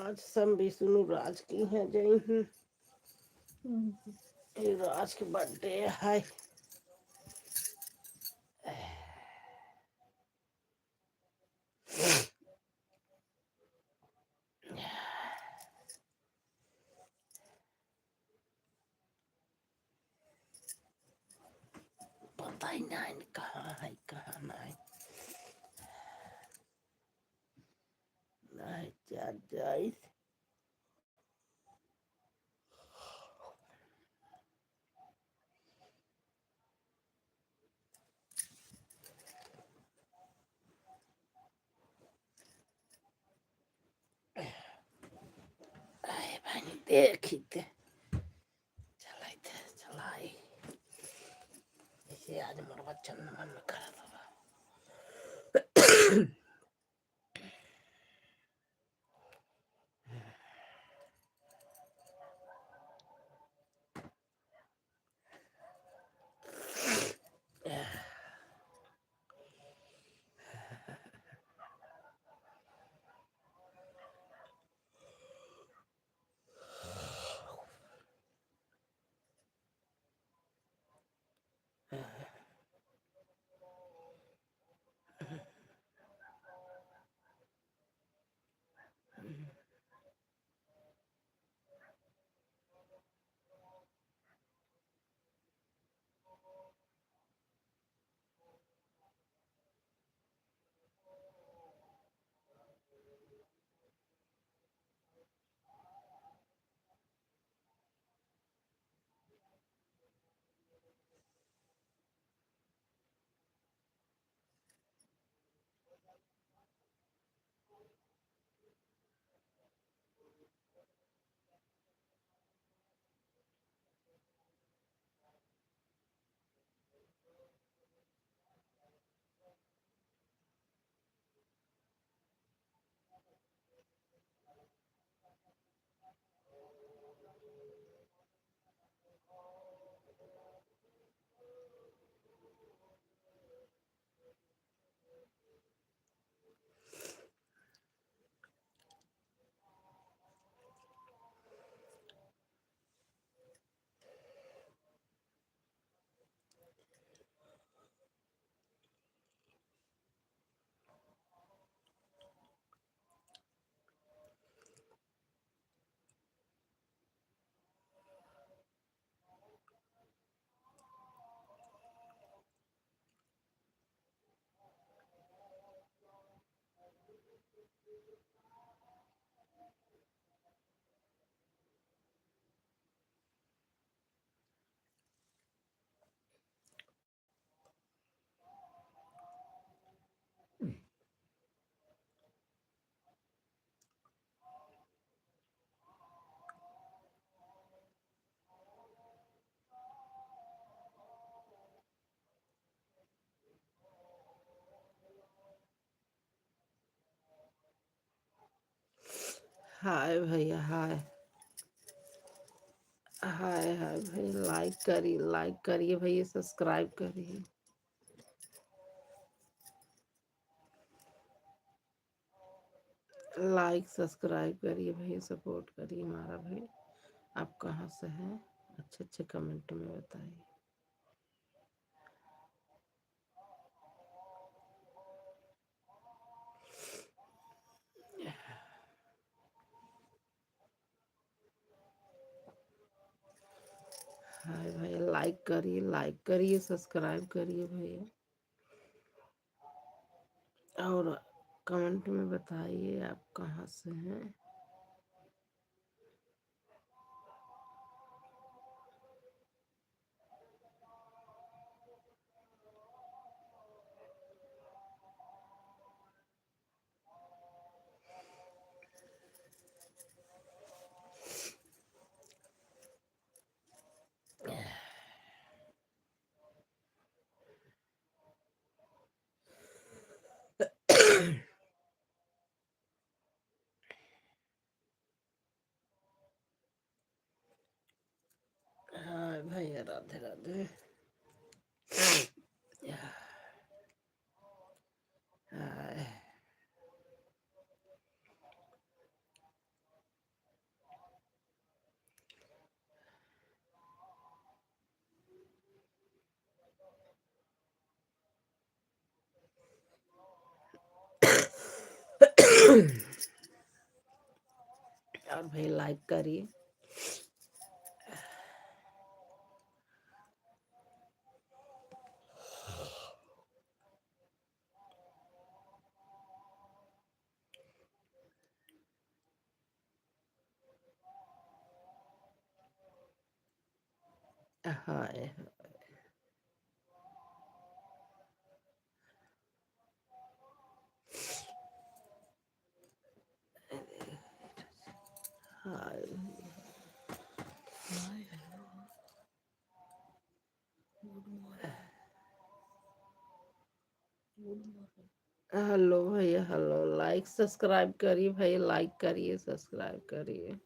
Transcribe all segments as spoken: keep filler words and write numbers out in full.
आज सब विष्णु राज की हैं, जय हिंद। हम्म। ये राज के बर्थडे है। पता ही नहीं कहाँ है, कहाँ नहीं। नहीं, जा, जाइस। अरे भाई, देखी ते। चलाई ते, चलाई। इसे आज मोर बच्चन मन करत बा। हाय भैया, हाय। हाय, हाय भैया, like करिए, like करिए भैया, subscribe करिए। Like, subscribe करिए भैया, support करिए हमारा भैया। आप कहाँ से हैं? अच्छे अच्छे comment में बताइए। हाय भैया, like करिए, like करिए, subscribe करिए भैया, और comment में बताइए आप कहाँ से हैं। हाँ भैया, राधे राधे। हाय। और भाई, like करिए। Hi, hi. Hi. Hi, hello. Good morning. Good morning. Hello भैया, हेलो। Like, subscribe करिए भैया, like करिए, subscribe करिए।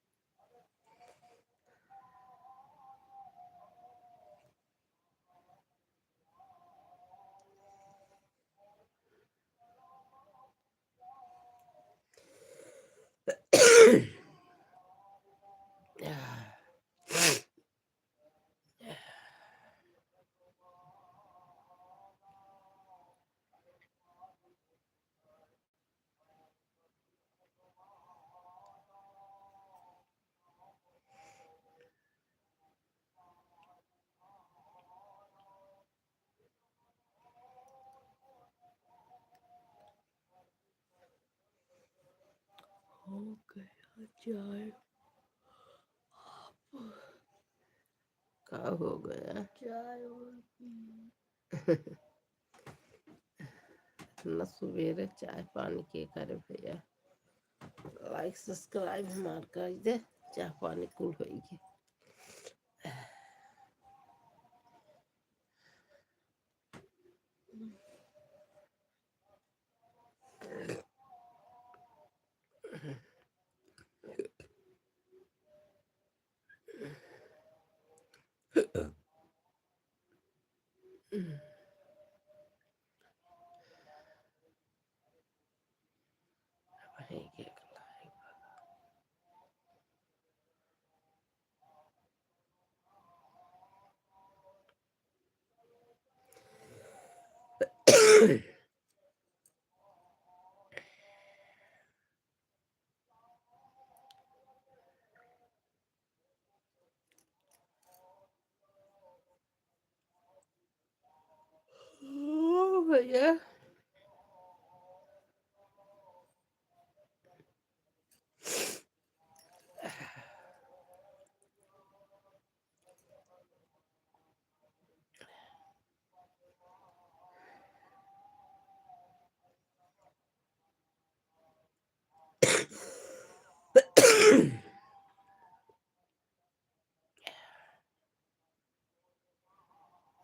हो गया चाय। का हो गया? चाय और पी। इतना सुबेरे चाय पानी के करे भैया? Like subscribe हमार कर दे, चाय पानी कुल होइगी। ओ भैया।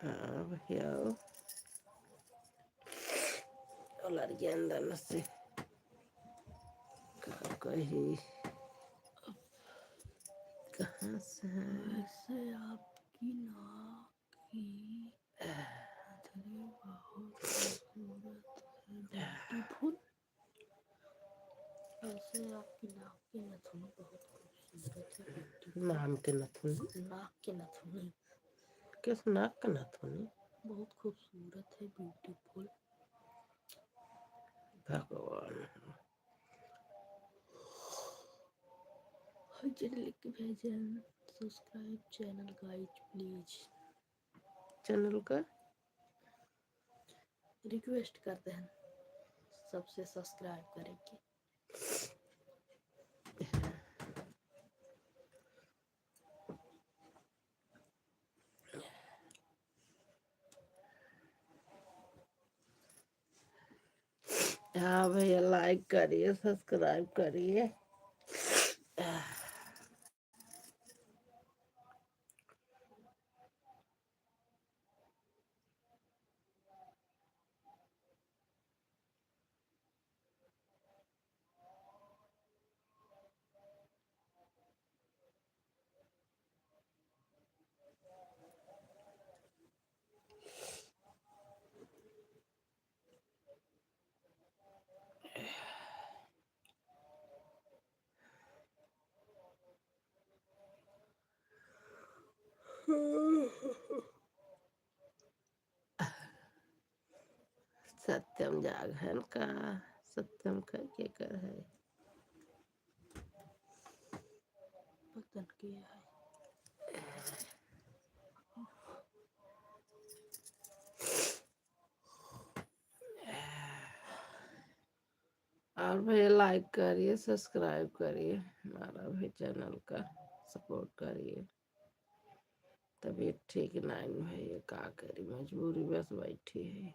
हाँ भैया, ओलर के अंदर में से का कही, कहाँ से है? वैसे आपकी नाक की नथनी बहुत खूबसूरत है, beautiful। वैसे आपकी नाक की नथुनी बहुत खूबसूरत है, beautiful। नाम के नथुनी? नाक के नथुनी। किस नाक के नथुनी? बहुत खूबसूरत है, beautiful। भगवान। हर जन लिख के भेजन, subscribe channel guys, please। Channel का request करते हैं सबसे subscribe करेंगे। हाँ भैया, like करिए, subscribe करिए। सत्यम जाग है का? सत्यम का के कर है? किया है। और भैया, like करिए, subscribe करिए, हमारा भी channel का support करिए। तबीयत ठीक नाइन भैया, का करी, मजबूरी बस बैठी है।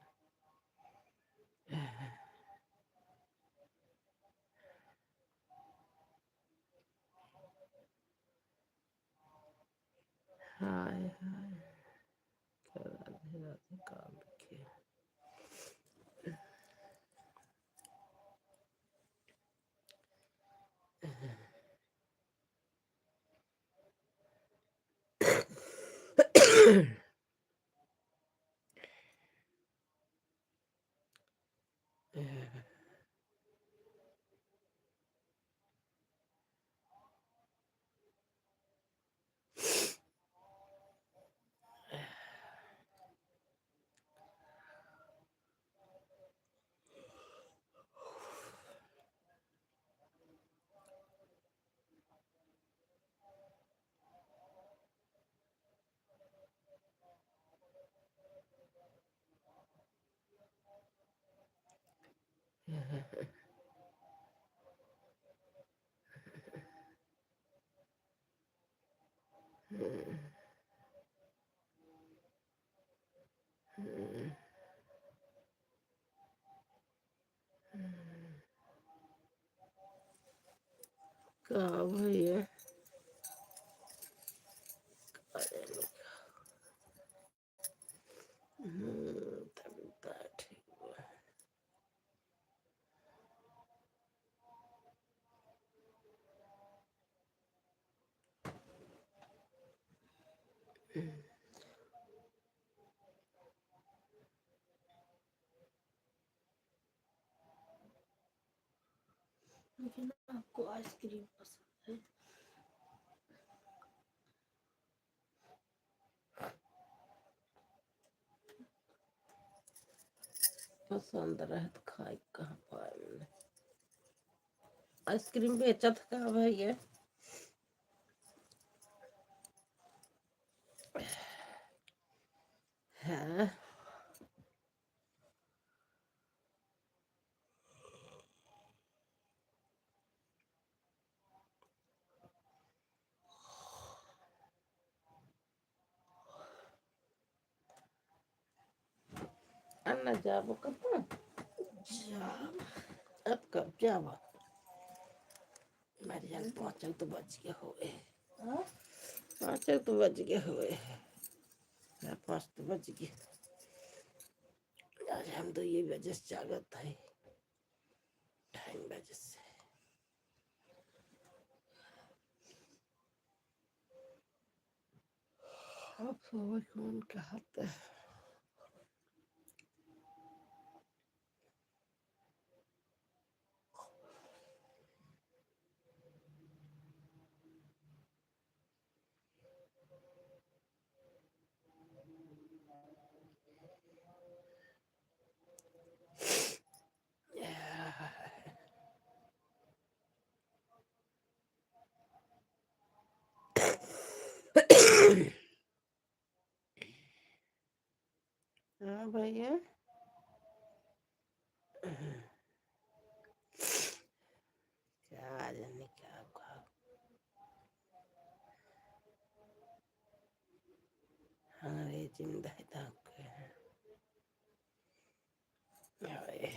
हाय, हाय। क्या राधे राधे, काम रखे। का भैया? हम्म, तब तो ठीक बा। मुझे ना आपको आइसक्रीम पसंद है। पसंद रहे तो खाए, कहाँ पाए मने। आइसक्रीम बेचत का भैया? हाँ। अन्ना जाबो कब? जाब। अब कब जाबो? मरियन पाँच तो बज गए होए। हाँ? पाँच तो बज गए होए। हाँ, पाँच तो बज गए। आज हम तो ये बजे से जागत है। ढाई बजे से। अब सोवे कौन कहत है? हाँ भैया, क्या जाने क्या, क्या अंग्रेजी में दे दे के। हाय।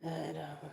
Ai, Rama.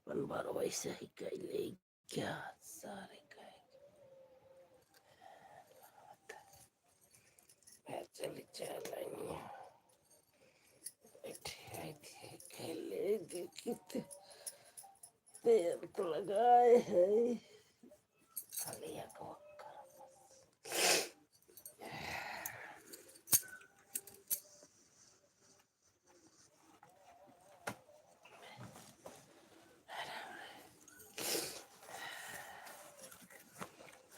अपन बार वैसे ही कैले क्या सारे कहे। मैं चली चल आई। बैठे आई थी, कैले देखी थे। तेल तो लगाए है। खाली अकबक्का।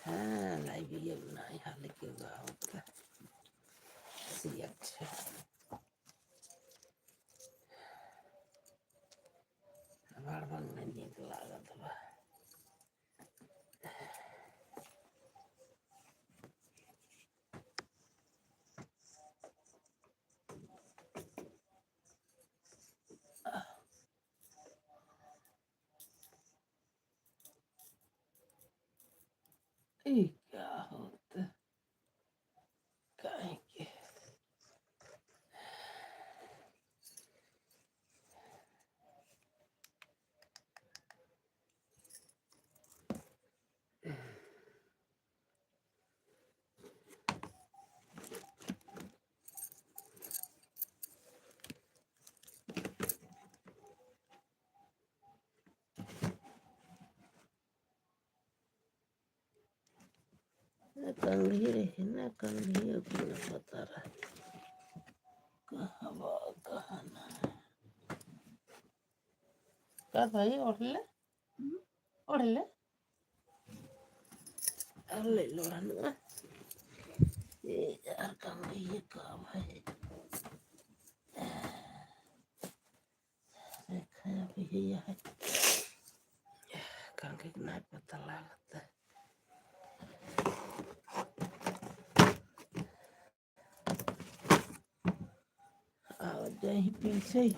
हाँ, live ये बनाई हाल के गाँव का। सी अच्छा। बड़ बड़ नीक लागत बा। ई का होत? काहे के? ना कंघी रहे, ना कंघी, ओकरे ना पता रहे। कहाँ बा, कहाँ ना। का भाई, ओढ़ ले? हम्म? ओढ़ ले? ओढ़ ले, लोढ़ा ना। ए यार, कंघी ये का भाई? देखा अभी यही है। कंघी के नाई पता लागत है। आ जाही पीछे।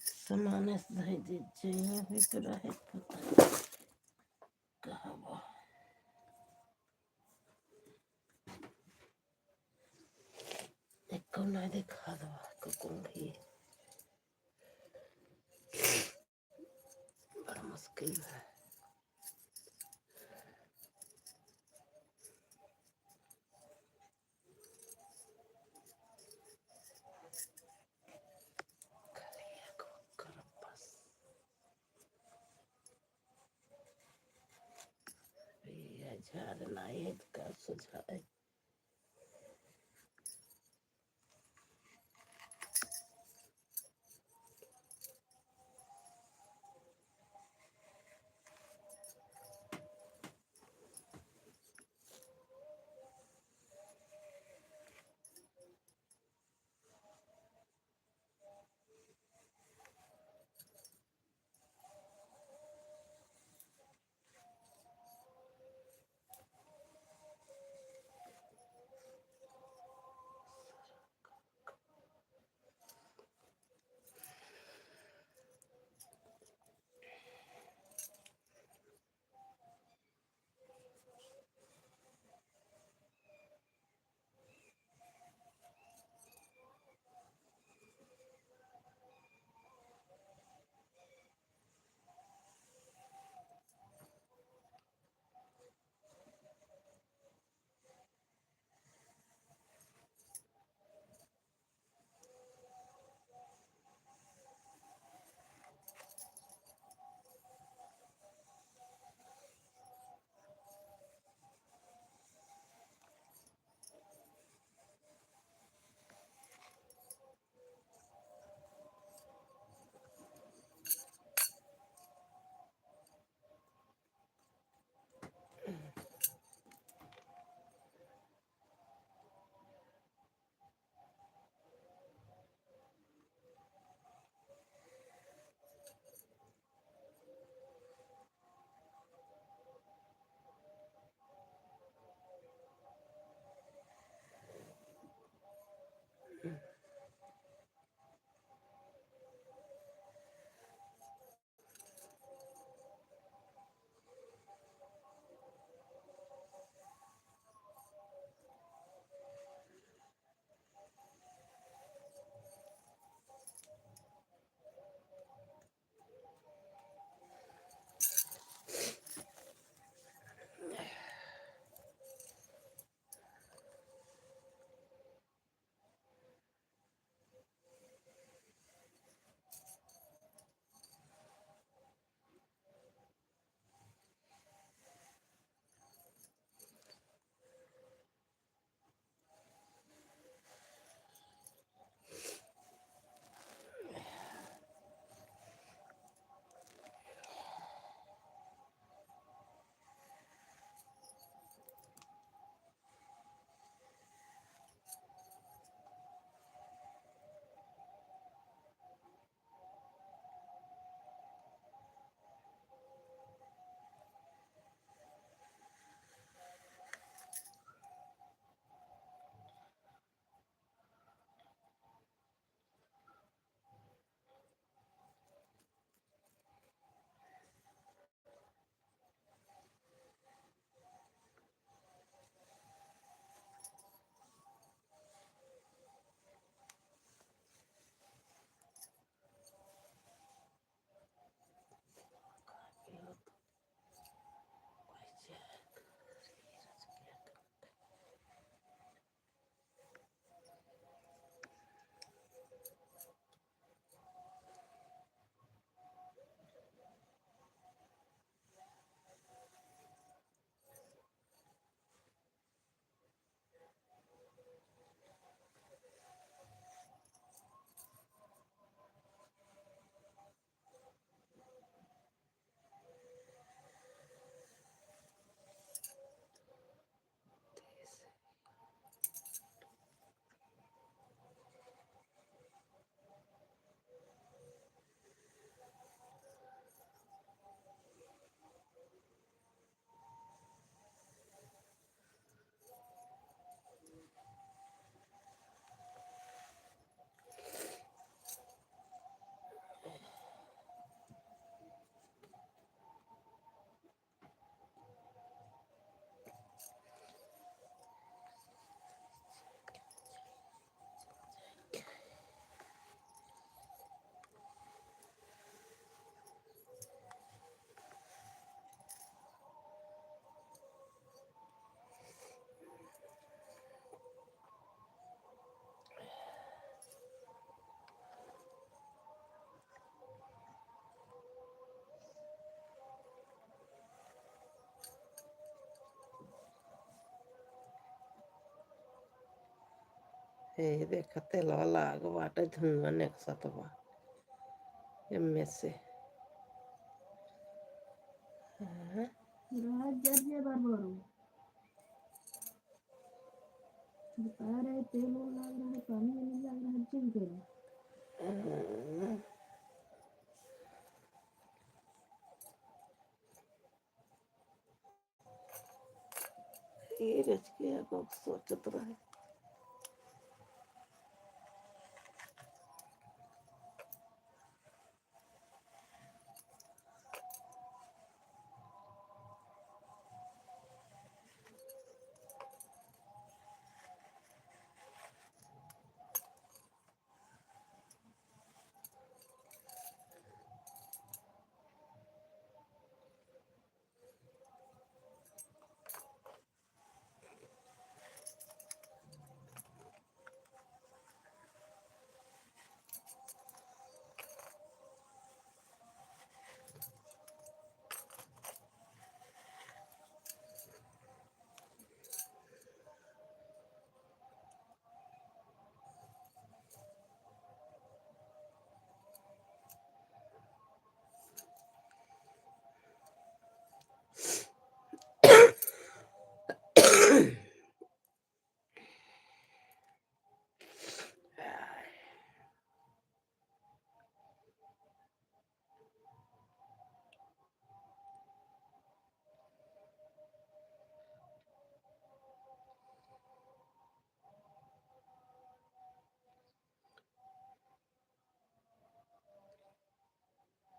सामान से धई दे जाइए, अभी तो रहे पता नहीं कहाँ बा। एको ना देखा दवा को कंघी। मुश्किल है। भैया, झाड़ नाई है तो का सुझाए? ए, देखा, तेलवा लाग बाटे, धुआं निकसत बा एमे से। हाँ। रात जर जे बार बरू। बता रहे, तेल उल लाग रहा है, पानी उनी लाग रहा है, जल गया। हाँ। ये रच के अब सोचत रहे।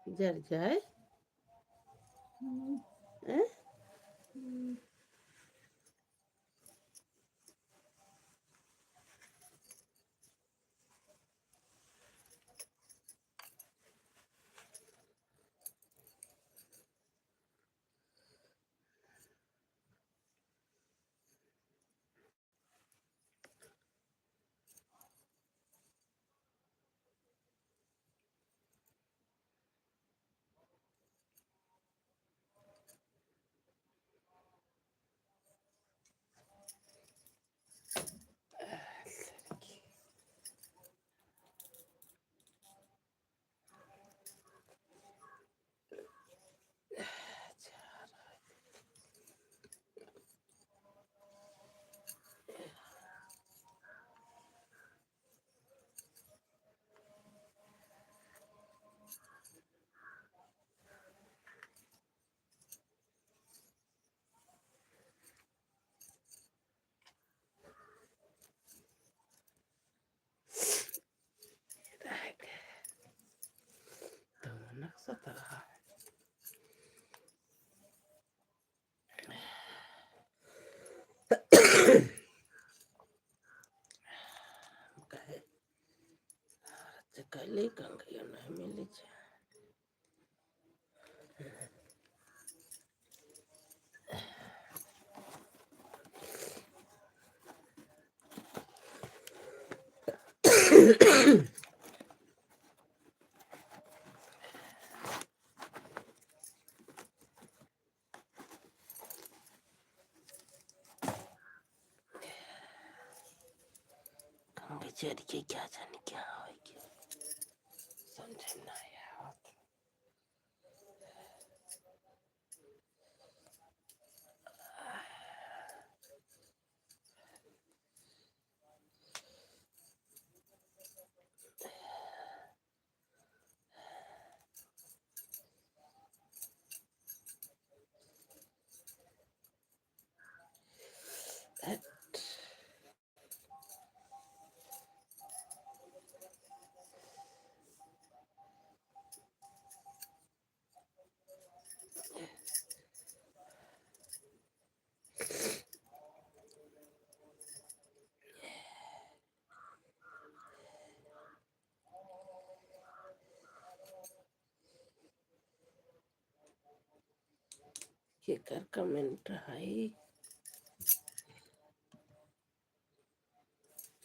जर जाए। हम्म। हैं? हम्म। कहे, औरत से कहले, गंगैया नहीं मिली छे। हम बेचारी के क्या जाने क्या होई, क्या समझ में ना आवत। केकर comment है?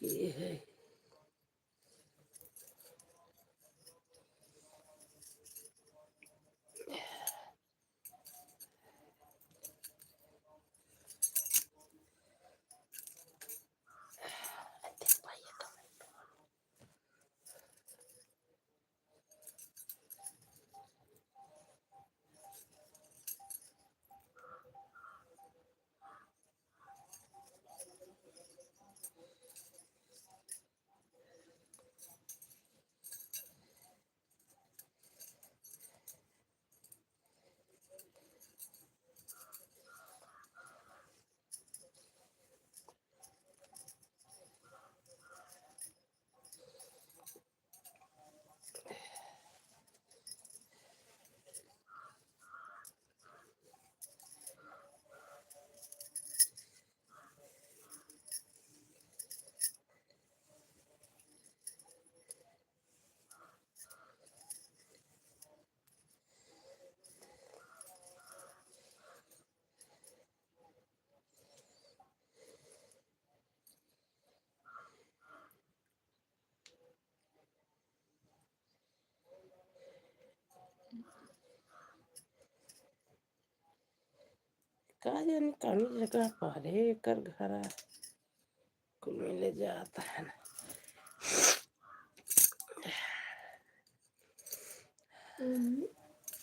ये है। का जानी कौनी जगह परे एकर घरा। कुल मिले जात है ना। हम्म।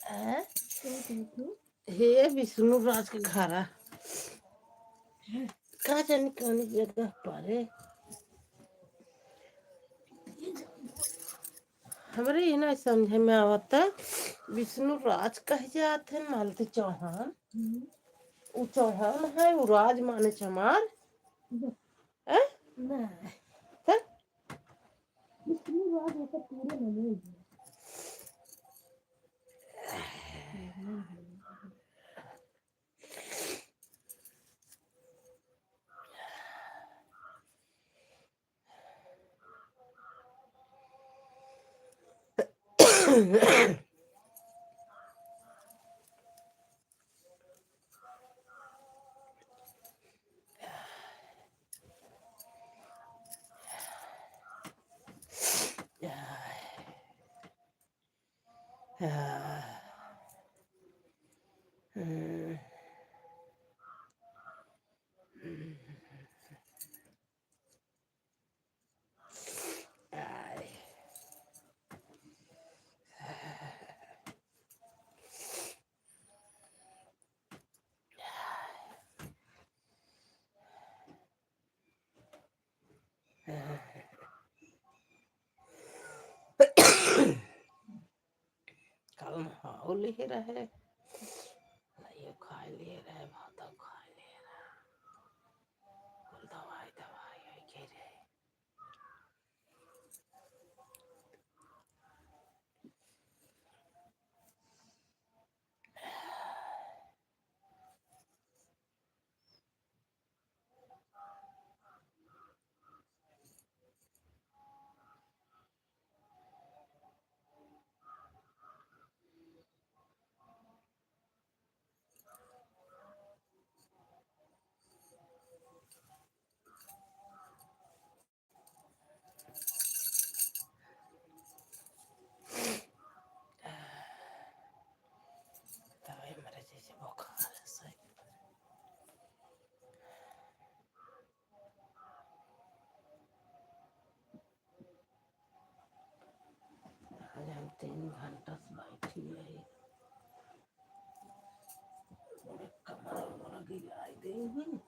हैं? क्या कहत हो? हे विष्णु राज के घरा। का जानी कौनी जगह परे। हमरे ये ना समझ में आवता, विष्णु राज कह जात है, मालती चौहान। हम्म। उ चौहान है, उ राज माने चमार। हम्म। हैं? ना। हैं? विष्णु राज होता पूरे मने ही है। कल माहौल ही रहे, लइयो खाए लिए रहे, भातो खाए लिए रहे, कुल दवाई, दवाई होई के रहे। तबे मरे जैसे बुखार है, सही। आज हम तीन घंटा से बैठी है, कमर उमर गिराई दे हैं।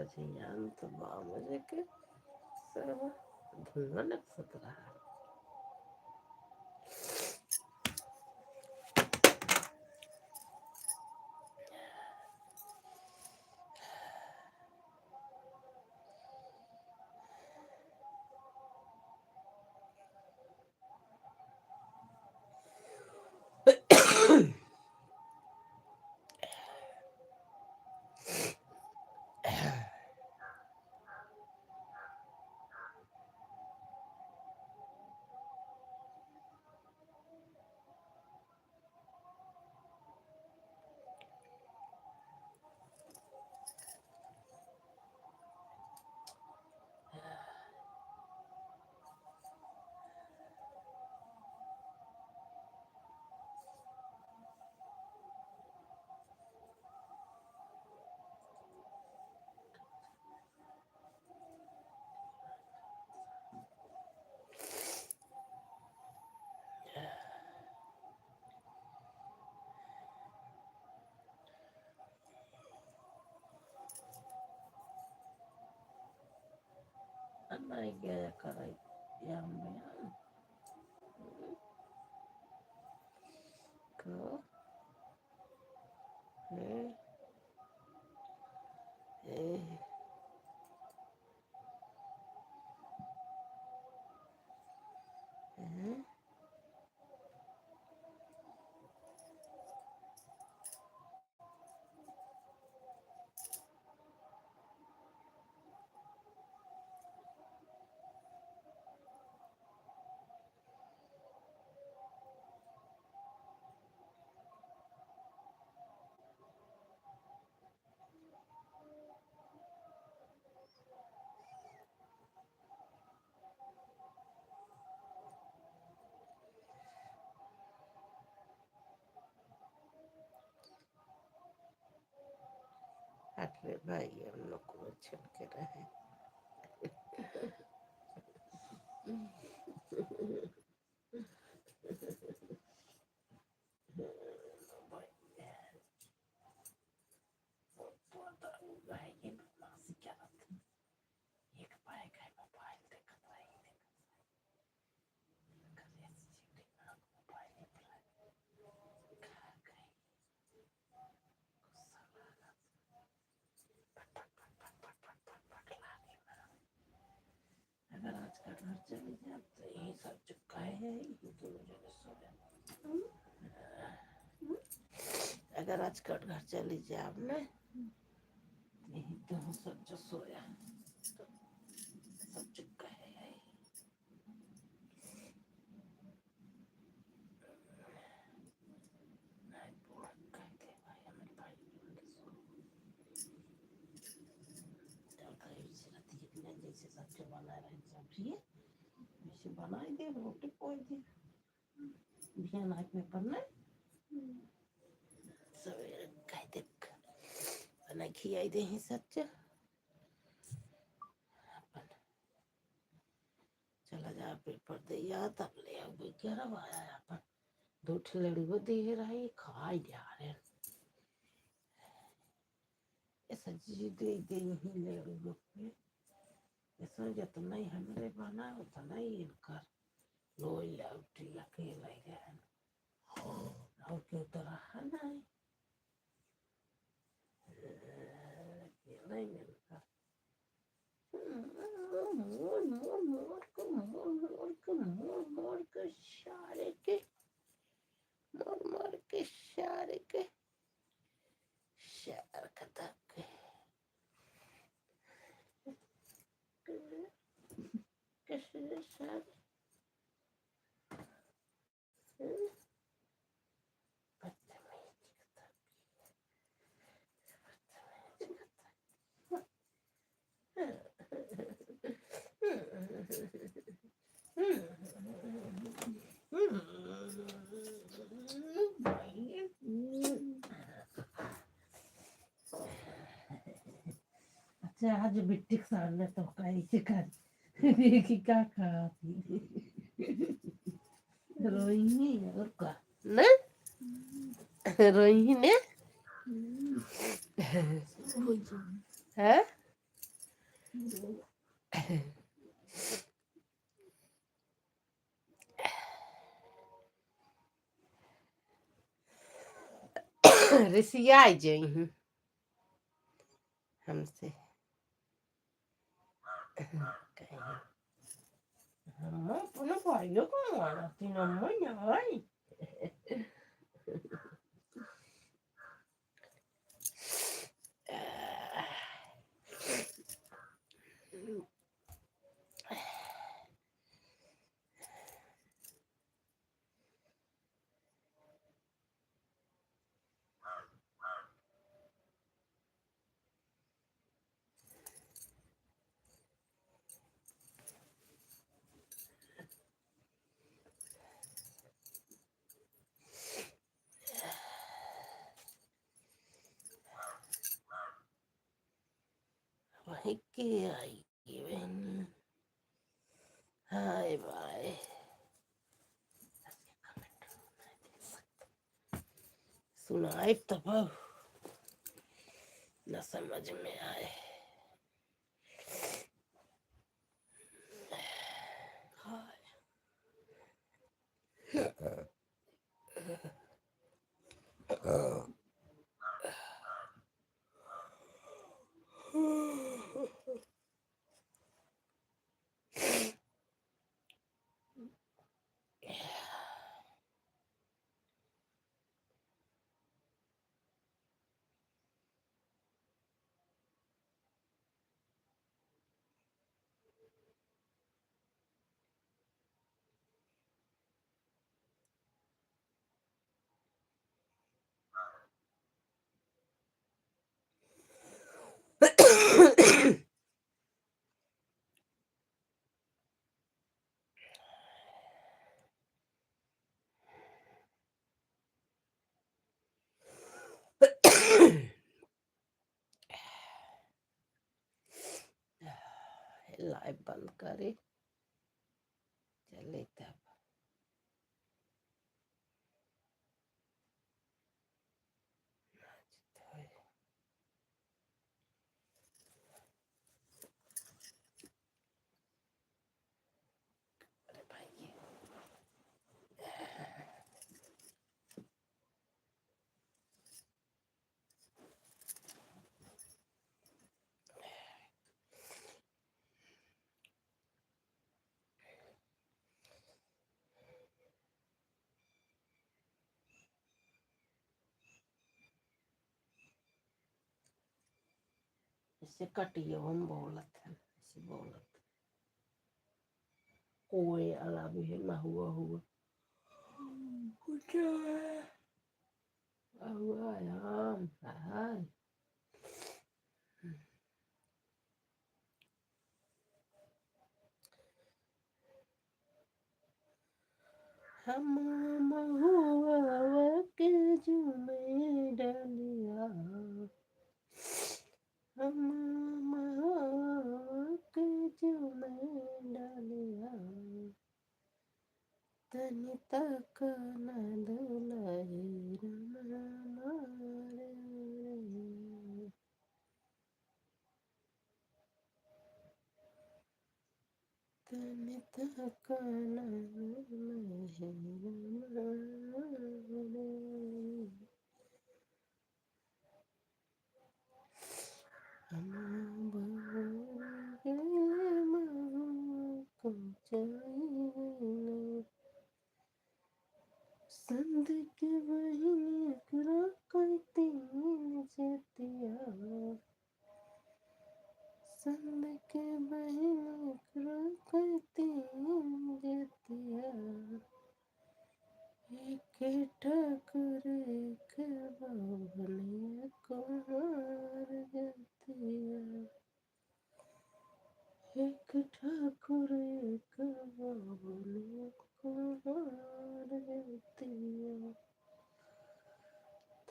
बजियान तो बा मुझे के सरवा धुनवा नक्सत रहा। Anai gaya karai yang yang. Ko. Eh. Eh. Eh. हट रे भाई, हम लोग को छेड़ के रहे। अगर आज कटघर चली जाब, तो यही सब चुपका है, यही दोनों जने सो जाब। अगर आज कटघर चली जाब ना, यही दोनों सब जो सोया, तो सब चुपका है, यही। जैसे सब्जी बना रहे सब्जी, वैसे बनाई दे, रोटी पोई दे। बिहान आँख में पड़ना, सवेरे खाई दे, बना खियाई दे ही सच्चा। अपन चला जा पेपर दे या तब ले आओ, ग्यारह आया अपन। दो ठे लड़ुआ दिए रही, खाई जा रहे। ऐसा जी दे दे ही लड़ुआ पे। ऐसा जितना ही हमरे बना, उतना ही इनकर। लोई लाउटी अकेला ही रहन। और क्यों तो रहा नहीं। अकेला ही इनकर। मोर, मोर, मोर के, मोर, मोर के, मोर, मोर के सारे के, मोर, मोर के सारे के, सार कतक के। कैसे सारे? अच्छा, आज बिट्टी के सामने तो काहे से कर? देखी का खाती। रोइनी और का? ना? रोइनी ने? हैं? रिसियाई जइहीं हमसे। कहीं हम अपने भाइयों को मारा, तीन अम्मा यहाँ आई। वहीं के आई ये बहनी। Hi bye. सुनाई तब न समझ में आए। हाय। लाइव बंद करी, चली तब। अरे भाई, ऐसे कटियो हम बोलत है, ऐसे बोलत। कोयल अभी है, महुआ हुआ। कुछ है। महुआ है, आम है। हम महुआ के झूमे डलिया, हम महुआ के झूमे डलिया, तनी तक न दुलही राम हमारे। तनी तक न दुलही राम हमारे। हम बउआ के महुआ को चाहिए। संद के बहिनी एकरा कइतीन जतिया। संद के बहिनी एकरा कइतीन जतिया। एक ठाकुर एक बबुनिया कुंवार जतिया। एक ठाकुर एक बबुनिया कुंवार जतिया।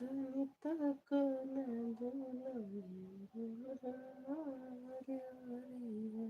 तनी तक न दुलही हमार अरिया।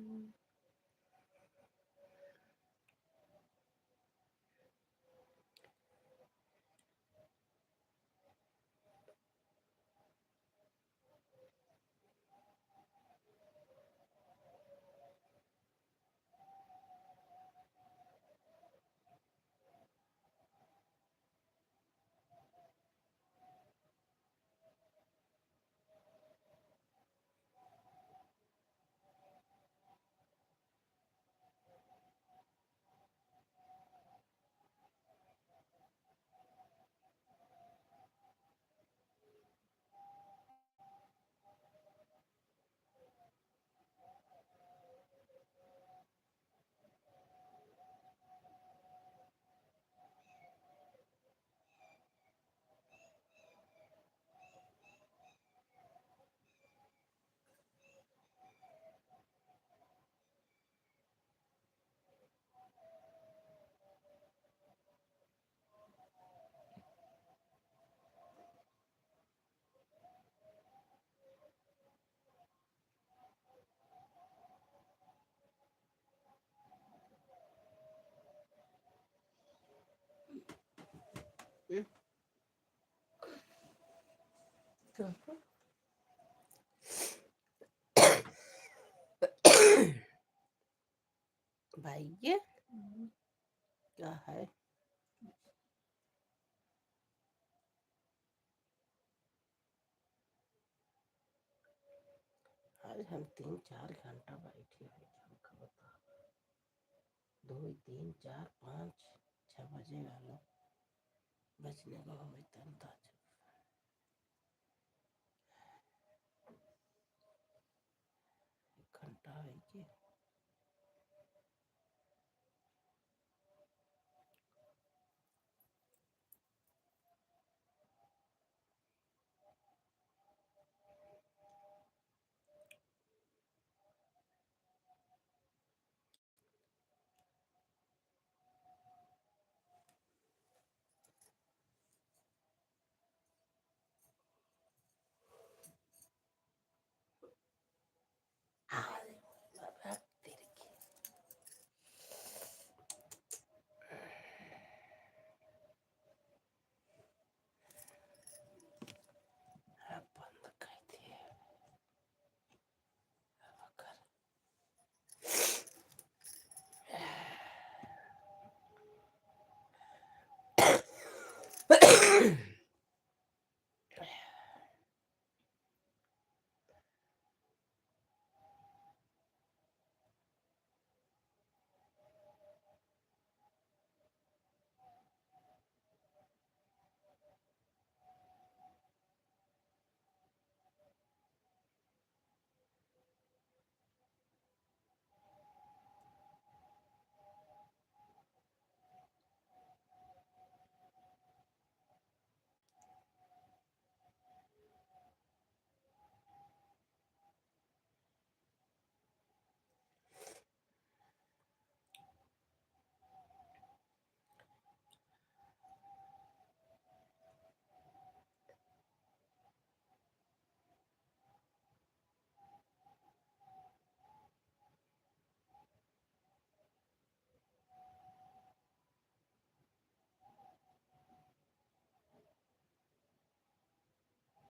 हम्म। भाई ये क्या है? आज हम तीन चार घंटा बैठे हैं, हमका बता। दो, तीन, चार, पाँच, छः बजे वाला बजने को हमें तन था।